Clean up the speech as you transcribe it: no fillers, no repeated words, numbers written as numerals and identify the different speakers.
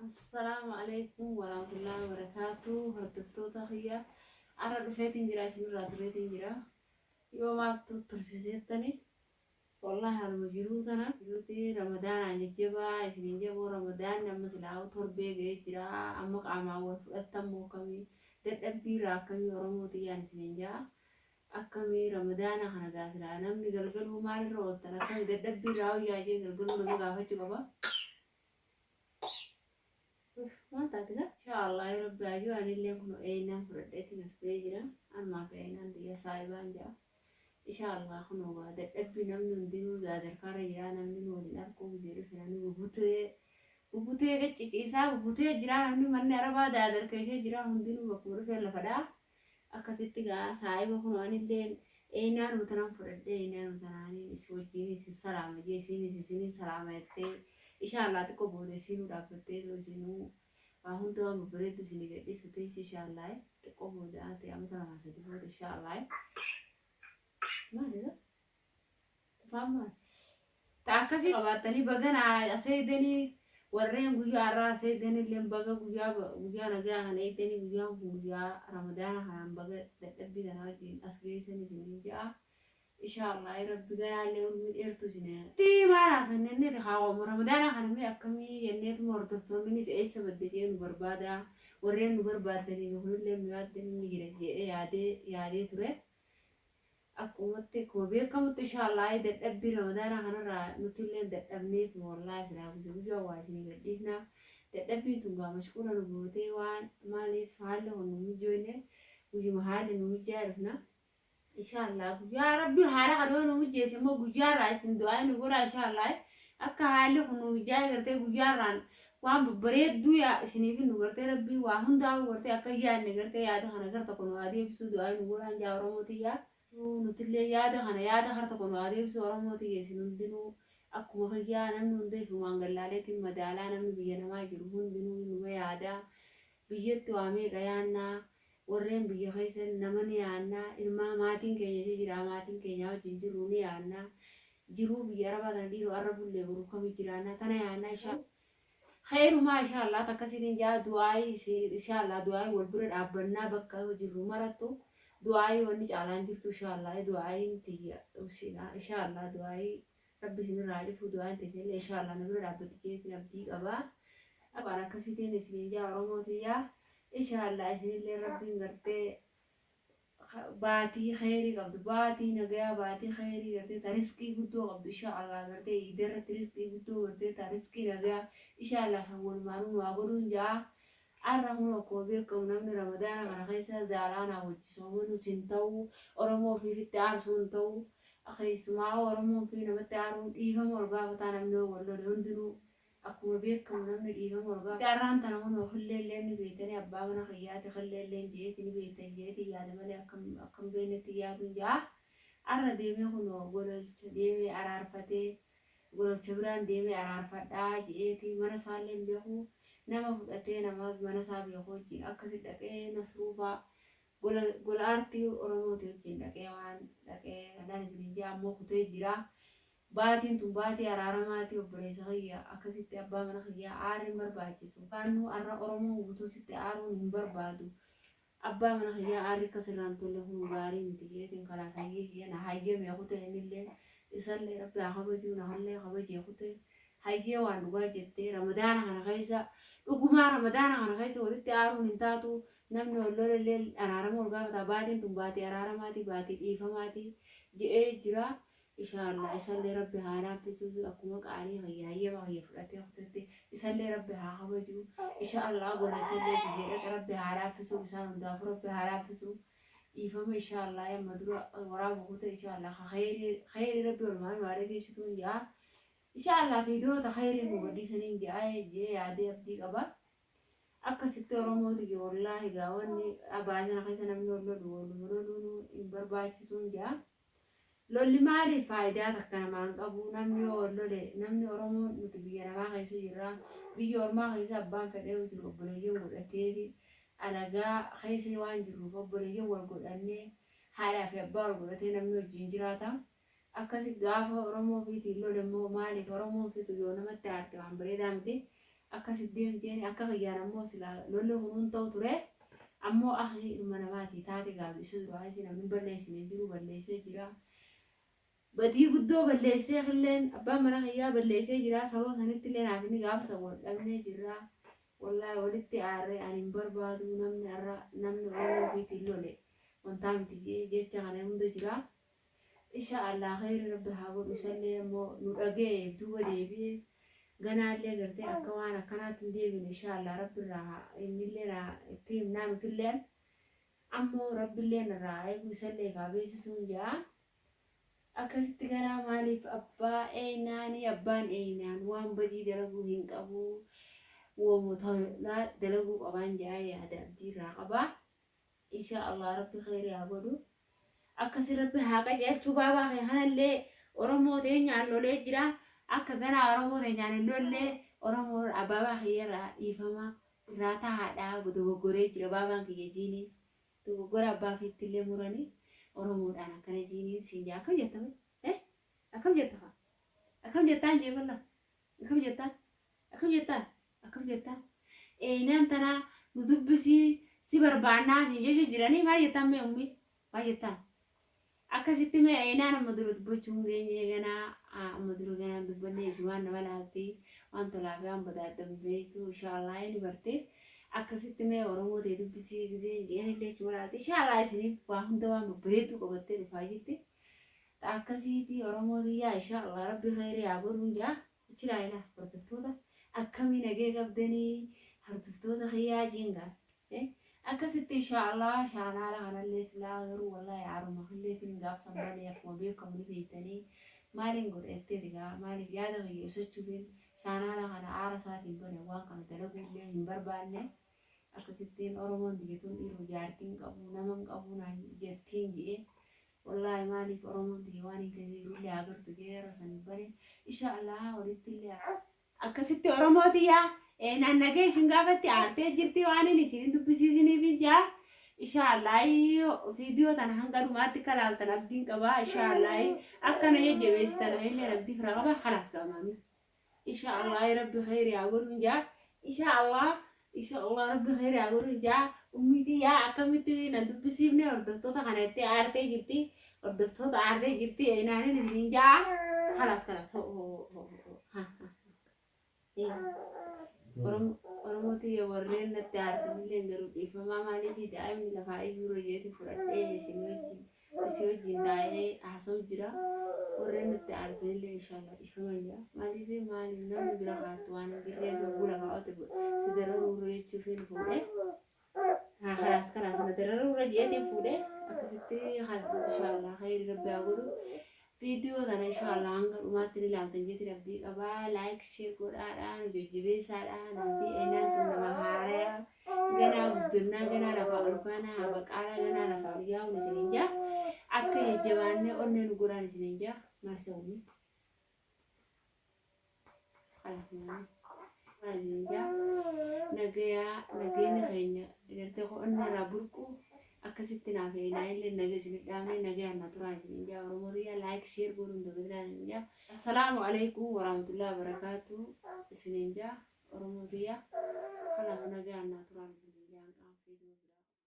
Speaker 1: Assalaamu alaikum warahmatullahi wabarakatuh. Hordoftoota kiyya, har'a dhufeetiin jira, isinirraa tureetiin jira. Yoo maaltu tursiisettani? Wallahi haaluma jiruu tana jiruuti. Ramadaanaan jajjabaa isiniin jaboo. Ramadaanni amma silaa torbee ga'ee jira. Amma qaamaan wal fudhattan moo akkamii? Dadhabbiirraa akkamii, Oromoo tiyyaan isiniin jaa? Akkamii Ramadaana kana gaa silaa namni galgaluu maalirra ooltan? Akkamii dadhabbiirraa wayyaa jee galgaluu nama gaafachuu qaba. Maal taate gaa? Inshaa Allah, Rabbi hayyuu. Anillee kun eenyaan fudhadheetiin as ba'ee jira. Anumaaf eenyaan tiyya saayibaan jira. Inshaa Allah, kunoo gaa dadhabbii namni hundinuu daadarkaarra jira. Namni nu waliin arguu gizee dhufe namni bubutee bubutee qacciciisaa bubutee jira. Namni manni arabaa daadarkeessee jira. Hundinuu bakkuma dhufee lafadhaa. Akkasitti gaa saayiba, kunoo anillee eenyaanuma tanan fudhadhee, eenyaanuma tanaaniin isin wajjin isin salaama jee, isiinis isinin salaama jettee. Inshaa Allah, xiqqoo booda isinuu dhaabbattee isinuu waa hunda waan babbareeddu isinii gadhiisu teessi. Inshaa Allah, xiqqoo booda ta'e, amata 2-3 booda, inshaa Allah. Maali isa? Qufaan maali? Ta akkasii qabaattanii bagana aseedanii, warreen guyyaa har'aa aseedanillee baga guyyaa guyyaa nagaa kana eegdanii, guyyaan kun guyyaa Ramadaana kanaan baga dadhabbii tanaa wajjin as geessan isiniin ja'a. Inshaa Allah, Rabbi ganaallee urmii dheertuu isin. Ti maal haasofne jenneeti kaawwamu Ramadaana kana mee akkamii jenneetuma, hordoftoonnis eessa badde jee nu barbaada, warreen nu barbaaddanii kunillee nu yaaddan inni jira jedhee yaadee yaadee ture. Akkumatti akkuma beekamutti, inshaa Allah, dadhabbii Ramadaanaa kanarraa nuti illee dadhabneetuma. Wallaahi silaa guyyaa guyyaa waa isinii gadhiifna. Dadhabbiin tun gaa mashquula nu gootee, waan maaliif haalli kun nu mijoone, guyyuma haalli nu mijaa'e dhufna. Inshaa Allah, guyyaa Rabbi haala kana yoo nu mijeesse immoo guyyaarraa isin du'aa nu godhaa. Inshaa Allah, akka haalli kun nu mijaa'e gartee guyyaarraan waan babbareedduu yaa isiniif nu gartee Rabbii waa hundaa'u gartee akka yaadne gartee yaada kana gara tokko nu adeemsisuu du'aa nu godhaan jaa, Oromoo tiyyaa. Nutillee yaada kana yaada kara tokko nu adeemsisuu. Oromoo tiyya, isin hundinuu akkuma kiyyaa namni hunda ifumaan gallaaleetiin madaalaa. Namni biyya namaa jiru hundinuu numa yaadaa. Biyyatti waa meeqa yaannaa, warreen biyya keessa nama ni yaannaa, ilmaa maatiin keenya ishee jira, maatiin keenya wajjin jirru ni yaannaa, jiruu biyya arabaa tana dhiiroo arra bullee boru kami jiraannaa tana yaannaa. Ishaa khayrumaa, inshaa Allah, takkasiitiin jaa. Du'aayii, inshaa Allah, du'aayii wal bira dhaabbannaa bakka jirru marattu. Du'aayii wanni caalaan jirtu, inshaa Allah, du'aayiin tiyya, inshaa Allah, du'aayii Rabbi isinirraa cufu, du'aayin teessanillee inshaa Allah na bira dhaabbatti jeetiin abdii qabaa. Waan akkasiitiin isiniin jaa, Oromoo tiyyaa. Inshaa Allah, isinillee Rabbiin gartee baatii kheyrii qabdu, baatii nagayaa, baatii kheyrii gartee ta risqii guddoo qabdu, inshaa Allah, gartee iida irratti risqii guddoo gartee ta risqii nagayaa, inshaa Allah, san walumaanuu nu haa godhuun jaa. Arra kun akkuma beekamu namni Ramadaana kana keessa zaalaanaa wajji soomanus hin ta'u, Oromoo ofiifitti aarsuu hin ta'u. Keessumaa Oromoon fi namatti aaruun dhiifama ol gaafataa. Namni yoo wal lole hundinuu akkuma beekamu namni dhiifama ol gaafata. Arraan tana kunoo killeellee ni beektanii, abbaa mana kiyyaati killeelleen jeeti ni beektan jeeti yaada malee akkam akkam beeknetti yaaduun jaa. Arra deemee kunoo gololcha deemee araarfatee, gololcha biraan deemee araarfadhaa je'eeti, mana isaallee hin beeku, nama fudhatee nama mana isaa beeku wajjin akkasi dhaqee, Nasruufaa gola gola aartii Oromooti wajjin dhaqee, waan dhaqee kanaan isiniin jaa ammoo kutee jira. Baatiin tun baatii araaramaati, obboleessa kiyya. Akkasitti abbaa mana kiyyaa aarri hin barbaachisu. Baannu arra Oromoon guutuu sitti aaruun hin barbaadu. Abbaa mana kiyyaa aarri akkas irraan tolle kun gaarii miti jeetiin kalaas hayyee kiyya na hayyame kutee. Innillee isallee Rabbi haa kabajuu, na hallee kabajee kutee. Hayyee, waan dhugaa jettee, Ramadaana kana keessa dhugumaa Ramadaana kana keessa walitti aaruun hin taatu. Namni wal lolellee araarama ol gaafataa, baatiin tun baatii araaramaati, baatii dhiifamaati je'ee jira. Inshaa Allah, isallee Rabbi haa laaffisuu. Akkuma qaalii kiyya hayyama kiyya fudhatee kutetti isallee Rabbi haa kabaju. Inshaa Allah, golachallee gizee dhaqa Rabbi haa laaffisuu. Isaan hundaafuu Rabbi haa laaffisuu. Dhiifama, inshaa Allah, amma dura waraaba kute. Inshaa Allah, ka kheyrii Rabbi walumaan nu haa dhageessituun jaa. Inshaa Allah, fiidoota kheyrii nu gadhiisaniin jaa jee yaadee abdii qaba. Akkasitti, Oromoo tiyya, wallaahi gaa wanni abaasana keessa namni wal lolu waluma loluun hin barbaachisuun jaa. Lolli maaliif faayidaa takka namaan qabu? Namni yoo wal lole, namni Oromoon nuti biyya namaa keessa jirra. Biyya ormaa keessa abbaan fedhee jiru obboleeyyan godhateeti, alagaa keessa waan jirruuf obboleeyyan wal godhannee, haadhaa fi abbaa wal godhatee namni wajjin jiraata. Akkasi gaafa Oromoo ofiitiin lole immoo maaliif Oromoon fitu yoo namatti aarte waan bareedaa miti. Akkasi deem jeeni akka kiyyaan ammoo silaa lolli kunuun ta'u ture. Ammoo akhi ilma namaati taate gaadu isa duraa isi namni balleessine jiru balleessee jira. Badii guddoo balleessee killeen abbaan mana kiyyaa balleessee jira. Sababa sanitti illee naaf inni gaafa san wal dhabnee jirra. Wallaahi walitti aarree ani hin barbaadu namni arra namni Oromoo ofiitiin lole wantaa miti jecha kana hunda jira. Insha Allah khayri rabbi haa godhu isallee ammoo nu dhaga'eef duuba deebi'ee ganaallee gartee akka waan akkanaatti hin deebine insha Allah rabbi irraa innillee itti himnaa nutilleen ammoo rabbillee irraa eeguu isallee ifaa beeksisuun ja'a. Akkasitti ganaa maaliif abbaa eenaanii abbaan eenaan waan badii dalaguu hin qabu woomota dalaguu qabaan ja'a yaada abdii irraa qabaa. Insha Allah rabbi khayri haa godhu. Akkasi rabbi haa qajeelchuu baabaa kee kanallee Oromoo teenyaan lolee jira. Akka ganaa Oromoo teenyaan hin lollee Oromoo abaabaa kiyya irraa dhiifama irraa tahaadhaa dogoggoree jira baabaan kiyya jiinii. Dogoggora abbaa fiitti illee muranii Oromoodhaan akkana jiiniin siin jaa akkam jetta mee? Akkam jetta faa? Akkam jettaan jee balla? Akkam jettaan? Akkam jettaan? Akkam jettaan? Eenaan tanaa nu dubbisii si barbaannaa siin jecha jiranii maal jettaan mee ummii? Maal jettaan? Akkasitti mee eenaan amma dura dubbachuu hin geenye ganaa amma dura ganaa dubbannee ishumaan nama laalti waan tolaa fi waan badaa adda beektu inshaallah inni barte. Akkasitti mee Oromoo ta'e dubbisii gizee jedhanillee achuma laalti inshaallah isiniif waa hunda waan babbareedduu qabattee dhufaa jirti. Akkasiiti Oromoo tiyyaa inshaallah rabbi khayrii haa godhuun jaa. Achi ilaalaa hordoftoota akkamii nagee qabdanii hordoftoota kiyyaa jiingaa. Akkasitti inshaallah shaanaala kanallee silaa garuu wallahi haaruma killeetiin gaafsan malee akkuma beekamu ni beektanii maaliin godhe egaa maaliif yaada kiyya ibsachuufin shaanaala kana aara isaatiin bane waan kana dalaguullee hin barbaanne. Akkasittiin Oromoon biyyatuun dhiiroo jaartiin qabu nama hin qabu naan jettiin ji'e. Wallahi maaliif Oromoon biyya waan hin keessa agartu jee yeroo san bane inshaallah walitti illee akkasitti Oromoo tiyyaa naan nagee isin gaafatti aartee jirti waan inni isin dubbisiisiniif jaa. Inshaallah viidiyoo tana hanga dhumaatti akka laaltan abdiin qaba. Inshaallah akkana jajjabeessitan illee abdii fira qaba. Khalaas gaamaami. Inshaallah rabbi khayri haa godhuun jaa. Inshaallah inshaallah rabbi khayri haa godhuun jaa. Ummii tiyyaa akkamitti na dubbisiifne hordoftoota kana itti aartee jirti. Hordoftoota aartee jirti naanin isin jaa. Khalaas khalaas ho ho ho ho ha ha. Oromoo tiyya warreen natti aartanillee garuu dhiifamaa maaliif daa'imni lafaa iyyuu rojeeti fudhadhee isin wajjin taa'ee haasa'u jira. Warreen natti aartanillee inshaallah dhiifama jira. Maaliif maaliif namni bira kaattu waan hin jirreef yogguu lafaa ote si dararuurra jechuufin fuudhee. Haa kalaas kalaas na dararuurra jeetiin fuudhee akkasitti kalaas inshaallah khayri rabbi haa godhu. Viidiyoo tana inshaallah hanga dhumaatti ni ilaaltan jeetiin abdii qabaa. Like share godhaadhaan jajjabeessaadhaan naafi eenaan tun nama haaraa ganaa guddannaa ganaa lafaa ol kaanaa baqaalaa ganaa lafaa ol yaa'uun isiniin jaa. Akka jajjabaannee onnee nu godhaan isiniin jaa. Maal sa'uumi? Kalaas maal isiniin jaa. Nagayaa nageenya keenya gartee onnee irraa burqu akkasitti naaf eenaa illee naga isin dhaabnee nagaan na turaa isiniin jaa. Oromoo tiyyaa like share godhuun dagatinaa isiniin jaa. Assalaamu alaikum warahmatullahi wabarakatuh isiniin jaa. Oromoo tiyyaa kalaas nagaan na turaa isiniin.